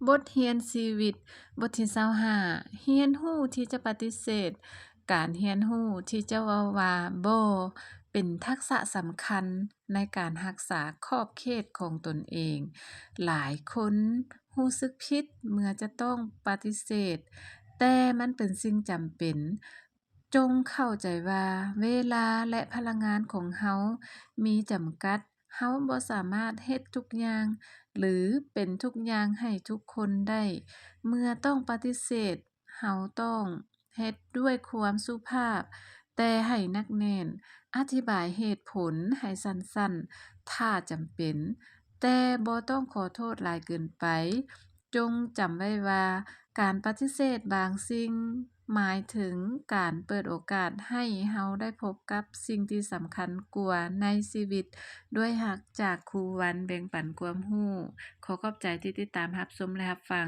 ບົດຮຽນຊີວິດ ບົດທີຊາວຫ້າ ຮຽນຮູ້ທີ່ຈະປະຕິເສດ. ການຮຽນຮູ້ທີ່ຈະເວົ້າວ່າບໍ່ ເປັນທັກສະສຳຄັນໃນການຮັກສາຂອບເຂດຂອງຕົນເອງ. ຫຼາຍຄົນຮູ້ສຶກຜິດເມື່ອຈະຕ້ອງປະຕິເສດ, ແຕ່ມັນເປັນສິ່ງຈຳເປັນ. ຈົ່ງເຂົ້າໃຈວ່າເວລາ ແລະ ພະລັງງານຂອງເຮົາມີຈຳກັດ. ເຮົາບໍ່ສາມາດເຮັດທຸກຢ່າງ ຫຼື ເປັນທຸກຢ່າງໃຫ້ທຸກຄົນໄດ້. ເມື່ອຕ້ອງປະຕິເສດ, ເຮົາຕ້ອງເຮັດດ້ວຍຄວາມສຸພາບ, ແຕ່ໃຫ້ໜັກແໜ້ນ. ອະທິບາຍເຫດຜົນໃຫ້ສັ້ນໆ ຖ້າຈຳເປັນ, ແຕ່ບໍ່ຕ້ອງຂໍໂທດຫຼາຍເກີນໄປ. ຈົ່ງຈຳໄວ້ວ່າ ການປະຕິເສດບາງສິ່ງ ໝາຍເຖິງການເປີດໂອກາດໃຫ້ເຮົາໄດ້ພົບກັບສິ່ງທີ່ສຳຄັນກວ່າໃນຊີວິດ. ດ້ວຍຮັກຈາກຄູວັນ ແບ່ງປັນຄວາມຮູ້. ຂໍຂອບໃຈທີ່ຕິດຕາມຮັບຊົມ ແລະ ຮັບຟັງ.